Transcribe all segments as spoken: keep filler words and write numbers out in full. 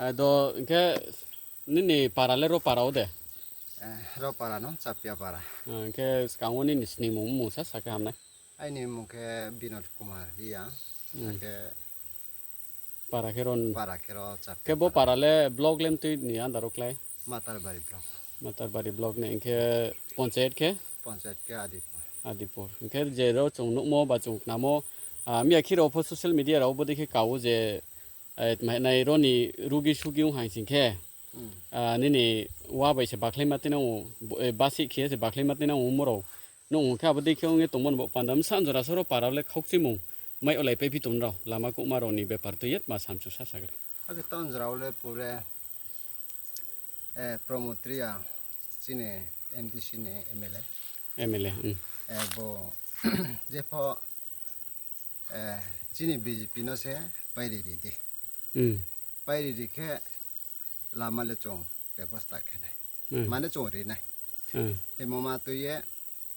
Ado hing khe nini para le ro para wo de? Eh, ro para no, Chapia para. Ah, hing khe skang wo nini sningmung mmung sa sa khe ham nai. Aini mmung khe Binod Kumar Reang. Hmm. Akhe para khe ron. Para khe ro Chapia para. Khe bo para le block le mtui ni under wo klái? Matarbari block. Matarbari block ni, hing khe panchayat khe? Panchayat khe Adipur. Adipur. Hing khe je ro chung nuhmo ba chung khnamo, ah, miya khe ro pho social media rao bodei khe ka ou je, eh, tma nai ro ni rugi sugi ong haing sing khe, hmm, ah, nini wa bai se bakhlai ma tui nang ou, bo-, eh, basih khe se bakhlai ma tui nang ou mo rao. Nung ong khe abo dei khe ong ye tongmo ni bo panda bsa jora soro para le khaukchimung mai olai paiphi tong rao, lama kouhma rao ni bepar tui ye tma samchu sa sagra. Akhe taoh jora le pure, eh, Pramod Reang, chini M D C ni M L A. M L A, hmm. Eh, bo, jepho, eh, chini B J P no se pairi ri di. Hmm. Pairi ri khe lama le chung bebosta khe nai. Hmm. Mane chung ri nai. Hmm. Himo ma tui ye,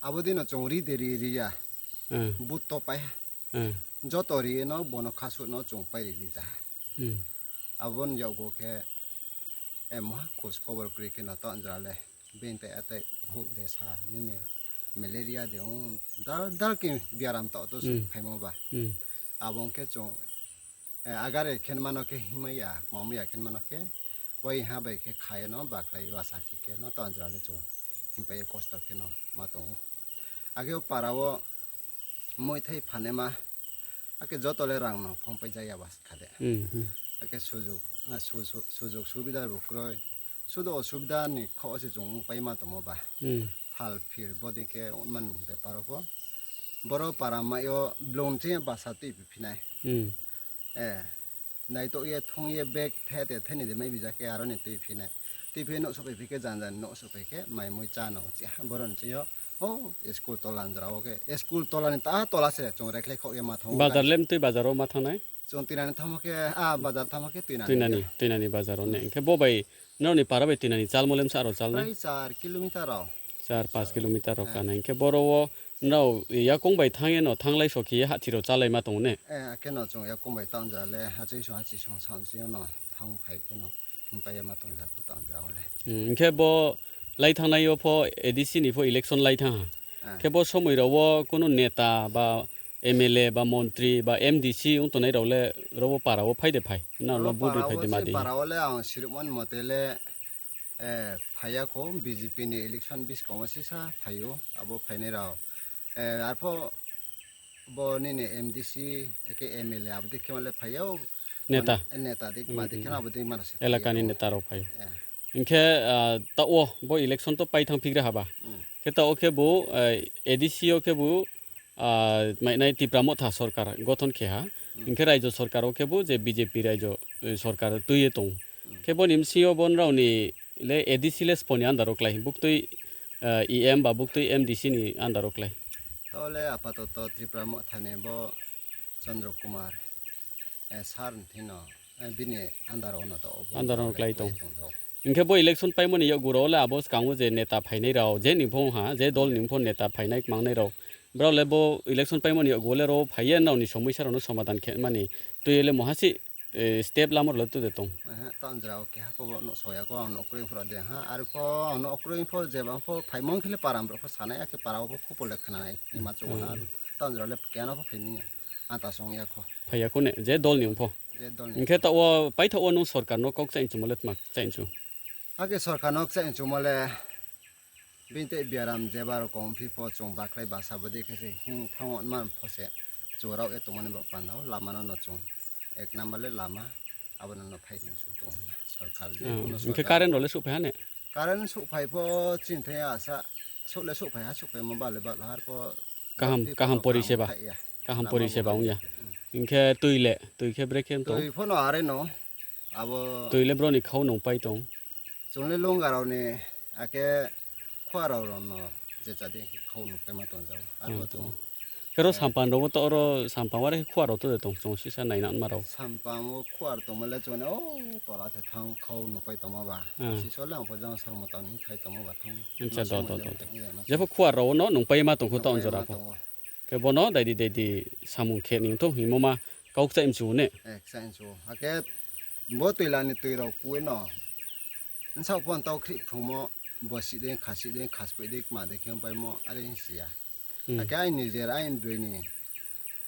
abo dei no chung ri de ri ri ya. Hmm. Vote to pai ha. Hmm. Joto ri ye no, bo no khasuh no chung pairi ri ja ha. Hmm. Abo ni yakgu khe, eh, moha khos khobor kri khe no taoh jora le. Bini tai atai houh de sa nini malaria de ong dal dal khe biaram taoh to, hmm, phaimo ba. Hmm. Abo ong khe chung, eh, agare khe mano khe himai ya, mamai ya khe mano khe, wai ha bai khe kha ye no, bakhlai wasa khe khe no, taoh jora le chung himpai ye kosto khe no ma tong ou. Akhe o para wo moithai phanema, akhe joto le rang no phongpai ja ya ba kha de. Hmm, hmm. Akhe sujug, ah, su-, su-, sujug subida bo kroi. Sudo osubida ni khaoh se chung ongpai ma tongmo ba. Hmm. Phal phir bodei khe ongman bepar wo pho. Boro para mai yo blong ching basa tuiphi phi nai. Hmm. Eh, naitouh ye thong ye bag the te the ni de mai bija khe aro ni tuiphi nai. Tuiphi nouh souhphai phi khe jan jan nouh souhphai khe mai mui chá no chiha boro ni ching yo. O, school tola ni jora wo khe. School tola ni ta tola se chung rekhlai khaoh ye ma thanng ou. Bazar le mtui bazar wo ma thanng nai? Chung tuinani thanngmo khe, ah, bazar thanngmo khe tuinani. Tuinani, tuinani bazar wo ne. Hmm. Hing khe bo bai, nrao ni para bai tuinani chalmo le bsa rao chal nai? Prai char kilometer rao. Char, panch kilometer rao, eh, ka nai. Hing khe boro wo nrao yakoung bai thanng ye no, thannglai so khe ye hahthi rao chálai ma tong ou ne? Eh, akhe no chung yakoung bai taoh jora le, achoi song, achi song, saoh sing yo no, thanng phai khe no, himpai ye ma tong ja khu taoh jora wo le. Hmm, hing khe bo lai thanngnai yo pho A D C ni pho election lai thanng ha. Eh. Khe bo somoi rao wo kuno neta ba M L A ba montri ba M D C ong tongnai rao le ro wo para wo phai de phai? Na, ro no vote para ri phai de ma de? Para wo le ang siruhmo ni mote le, eh, phai ya kho, B J P ni election buskang wo sisa phai ou, abo phainai rao. Eh, arpho bo nini M D C, eke M L A, abo dei khe ma le phai ou. Neta. Mane, eh, neta dei, ma dei khe no abo dei ma no se phai ou. Elaka ni neta rao phai ou. Eh. Hing khe, ah, taoh wo bo election to pai thanngphigra ha ba. Hmm. Khe taoh wo khe bo, eh, A D C yo khe bo, ah, mainai Tipra Motha sorkar gothon khe ha. Hmm. Hing khe raijo sorkar wo khe bo je B J P raijo, eh, sorkar tui ye tong. Hmm. Khe bo ni bsing yo bo nrao ni le A D C le sbo ni under wo klái, buktui, eh, E M ba buktui M D C ni under wo klái? Taoh le apatoto Tipra Motha ni bo Chandra Kumar, eh, sir ni thing no, eh, bini under wo no taoh wo bo under wo no klái tong. Hing khe bo election paimo ni yakgu rao le abo skang wo je neta phainai rao, je ni phung ha, je dol ni phung neta phainai kmangnai rao, brao le bo election paimo ni yakgu le ro phai ye nrao ni somoisa rao no somadan khe mani tui ye le moha si, eh, step lamo rao le tu de tong? Taoh jora wo keha pho bo no so ya kho, ang no kroi pho de ha, arpho ang no kroi pho jeba pho phaimo khe le para rao pho sanai, akhe para wo pho khupor le khnanai, ima chung na, taoh jora le keha no pho phai ni, anta song ya kho. Phai ya kho ne, je dol ni pho? Je dol ni. Hing khe taoh wo, paithaoh wo nung sorkar no kau kchaih chumo le tma kchaih chu? Akhe sorkar no kchaih chumo le, bini tei biaram jeba rao kong phi pho chung bakhlai basa bodei khe se hing thanng man pho se, chung rao ye tongmo ni bo panda wo lama no no chung, ek number le lama, abo no no phai ni chu tong na sorkar le. Hing khe current rao le souhphai ha ne? Current souhphai pho chini thai asa, souh le souhphai ha, souhphaimo ba le ba lahar pho kaham, kaham poriseba ong ya. Hing khe tui le, tui khe brekhe tong? Tui pho no are no, abo tui le bro ni khau nung pai tong? Chung le Lunga rao ni, akhe Khua rao rao no je cha di khe khau nung paima tong jao. Arpho tong. Khe ro sampang rao wo to ro sampang ware khe Khua rao to de tong, chung sisa nainangma rao. Sampang wo Khua rao tongma le chung ni, o, tola se thanng khau nung pai tongma ba. Siso le ang pho jang samung tang ni phai tongma ba thanng. Jepho Khua rao no nung paima tong kho taoh jora pho. Khe bo no daidi daidi samung khe ni tong hingmo ma kau kchaih mchu ne? Akhe Bo toila ni tui rao kui no. Bsaoh pho tau khrih phrungmo, bosi dei, khasi dei, khaspoih dei, kma dei khe ongpaimo, are hing si ya. Akhe aini je, aini broi ni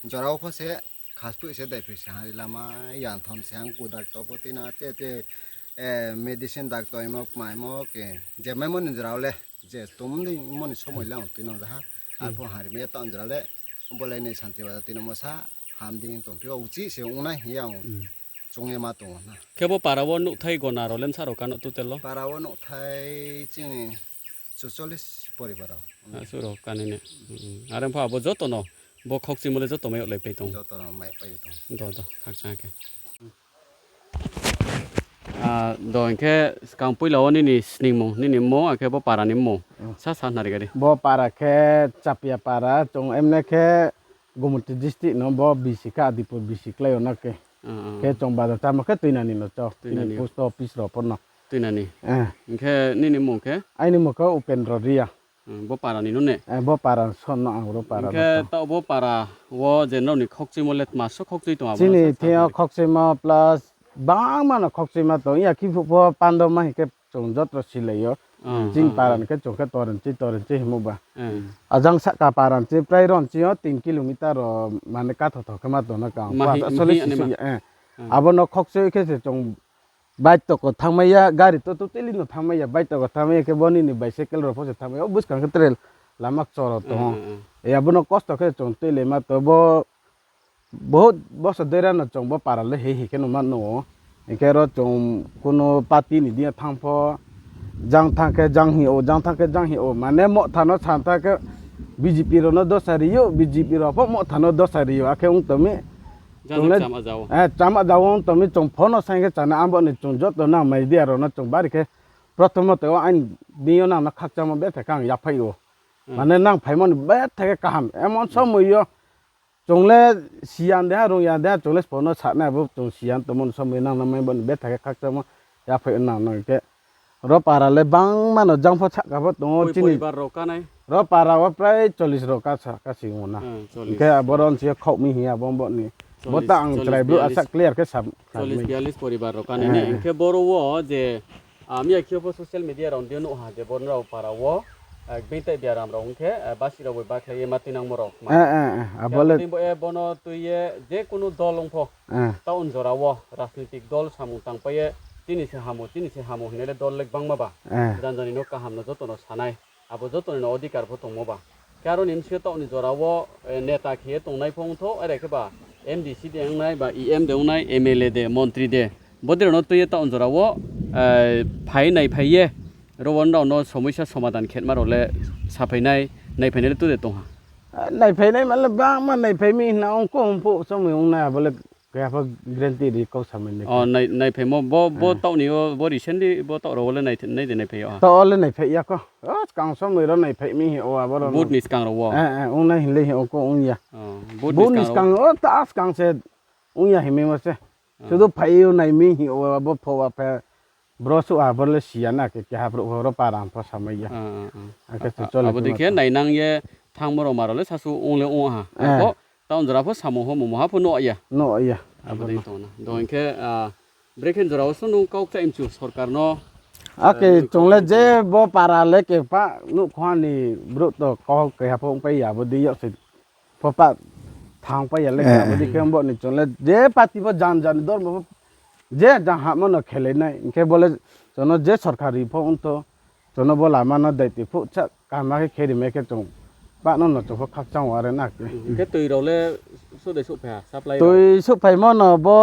jora wo pho se, khaspoih se, daiphoi se, ha ri lama, yang thom se, ang ku daktor pho tuina, te, te, medicine daktor imo, kma imo, ke, je maimo ni jora wo le, je tongmo ni somoi le ang tuinang ja ha. Arphuh ha ri mai ye tong jora le, bo le ni santi baja tuinangmo sa, ham dei tongphi ou, uchih se ong nai hing ye ang chung ye ma tong ou na. Khe bo para wo nouhthai gona rao le bsa rao kano total wo? Para wo nouhthai chini chuchollis poribar rao. Asuh rao kani ne. Are pho abo joto no, bo khokchuimo le joto mai yag lai pai tong. Joto no mai pai tong. Do, do, khakchang khe. Do, hing khe skang poila wo nini sningmung, nini mmung, akhe bo para ni mmung. Sa sa nari gari. Bo para khe Chapia para, chung emne khe Gomoti district no bo bisi khe Adipur bisi klái yo na khe. Khe chung bazar chámo khe tuinani no cho, tini post office rao pho no. Tuinani. Hing khe nini mmung khe? Aini mmung khe Upendra Reang. Bo para ni no ne? Bo para son no ang ro para. Hing khe taoh bo para wo je nrao ni khokchuimo le tma so khokchui tong abo? Chini thing yo khokchuimo plus bangma no khokchuima tong ya, khiphuh pho pando ma hing khe chung jotro silai yo. Chini para ni khe chung khe Toronchi, Toronchi hingmo ba. Ajang sahka para ni chi prai ronchi yo tin kilometer ro mane kathotho khe ma tong na kang. Abo no khokchui khe se chung bike toko thanngmai ya, gari to totally no thanngmai ya, bike toko thanngmai ya khe bo nini bicycle rao pho se thanngmai ya, o buskang khe tre lama kchoro tong ou. Abo no kosto khe chung tuilai ma tong bo, bohut boso dera no chung bo para le hei hei khe no ma nuh ou. Hing khe ro chung kuno party ni deing yo thanng pho, jang thanng khe jang hing ou, jang thanng khe jang hing ou, mane Motha no sa thanng khe B J P rao no dosa ri ou, B J P rao pho Motha no dosa ri ou, akhe ong tong mi. Chung le, chama ja wo ong tong mi, chung pho no saing khe chana, abo ni chung joto nang media rao no chung bari khe, prothom wo tei o aini deing yo nang no khakchangmo betha khe ang yaphai ou. Mane nang phaimo ni betha khe kaham, emon somoi yo chung le siyan de ha, rung ya de ha, chung le sbo no sa nai, abo chung siyan tongmo ni somoi nang no mai bo ni betha khe khakchangmo yaphai ou nang no hing khe. Ro para le bangma no jang pho sahka pho tong ou chini. Ro para wo prai chollis rao kasa kasi ong na. Hing khe abo ro nsi yo khaoh mi hing ya bo ni. Bo ta ang chrai brouh asa clear khe sa, chollis biyallis poribar rao kani ne. Hing khe boro wo je, miya khe pho social media rao ni deing yo nuh ha je bo nrao para wo, bini tai biaram rao hing khe, basi rao bai bakhlai ye ma tuinangmo rao. Abo le bo ye bo no tui ye je kunu dol ong pho, taoh ni jora wo rajnitik dol samung tangpai ye, chini se hamo, chini se hamo hingnai le dol le gbangma ba. Jani jani no kaham no joto no sa nai. Abo joto ni no odhikar pho tongmo ba. Khe aro ni bsing yo taoh ni jora wo, neta khe ye tongnai pho ongthou, are khe ba M D C de ongnai ba E M de ongnai, M L A de, montri de. Bodei rao no tui ye taoh ni jora wo, phai naiphai ye, ro wo nrao no somoisa somadan khetma rao le saphai nai, naiphai nai le tu de tong ha? Naiphai nai ma le bangma naiphai mi hna ong kho ong phuh somoi ong nai, abo le keha pho guarantee ri kau samai nai. Naiphaimo bo, bo taoh ni yo, bo recently bo taoh rao wo le nai de naiphai ya ha? Taoh wo le naiphai ya kho. Skang somoi rao naiphai mi hing ou abo rao. Vote ni skang rao wo? Ong nai hing le hing ou kho ong ya. Vote ni skang wo ta skang se ong ya hingmaimo se. Sudu phai yo nai mi hing ou abo pho wa phe. Bro suh ha, boro le si ya na, khe keha brouh pho ro para ang pho samai ya. Akhe chung chole abo dei khe nainang ye thanngmo rao ma rao le sasu ong le ong ha. Arpho taoh jora pho samung ho mungha pho nuh ya. Nuh ya. Abo dei tong na. Do hing khe, brekhe jora wo sung nung kau kchai mchu sorkar no. Akhe chung le je bo para le khe pa nuh kho ha ni brouh to kau keha pho ongpai ya, abo dei yo se pho pa thanngpai ya le khe, abo dei khe bo ni chung le je party pho jan jan ni dormo pho je jang hamo no khelai nai, hing khe bo le chung no je sorkar ri pho ongthou, chung no bo lama no daiti phuh sa kaham khe khe ri mai khe chung pa no no chung pho khakchang wo are na khe. Hing khe tui rao le suh de suhphai ha, supply rao? Tui suhphaimo no bo,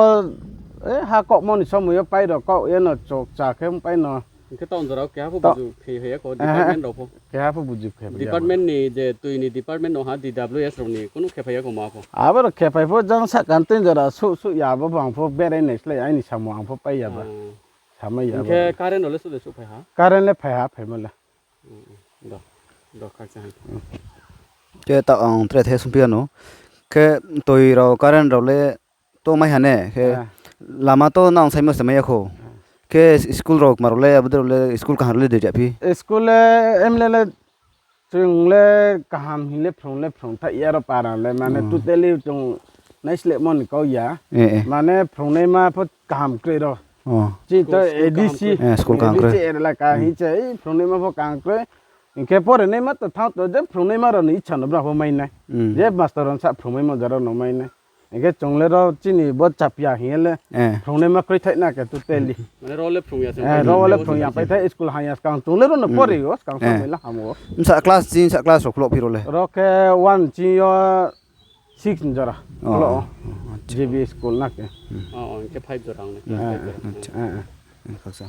ha kaohmo ni somoi yo pai rao kaoh ye no chokcha khe ongpai no. Hing khe taoh jora wo keha pho buju khe hai ya kho, department rao pho? Keha pho buju khe. Department ni je tui ni department no ha, D W S rao ni kunu khe phai ya kho ma pho? Abo rao khe phai pho jang sahka tui jora suh suh ya, abo bang pho berai nai slái aini samung ang pho pai ya ba. Samai ya. Hing khe current rao le suh de suhphai ha? Current le phai ha, phaimo le. Khe taoh ang tre the sungphi ya no. Khe tui rao current rao le to mai ha ne, khe lama to nang saimo se mai ya kho. Khe school rao kma rao le, abo dei rao le school kaham rao le dei japhi? School le emle le chung le kaham hing le phrung le phrung thaih ya ro para le, mane totally chung naislehmo ni kau ya. Mane phrungnaima pho kaham kroi ro. Chini to A D C, school kaham kroi. A D C elaka hing se, ei phrungnaima pho kaham kroi. Hing khe pore naima to thanng to, je phrungnaima rao ni icha no brao pho mai nai. Je master rao sa phrungmaimo jora no mai nai. Hing khe chung le ro chini bo Chapia hing ye le phrungnaima kroi thaih na khe totally. Ro wo le phrung ya paithai, school hamya skang chung le ro no pore ou, skang sa mai la ham ou. Bsa class ching, bsa class rao khloh phi ro le? Ro khe one ching yo six ni jora khloh ou. G B school na khe. Khasa.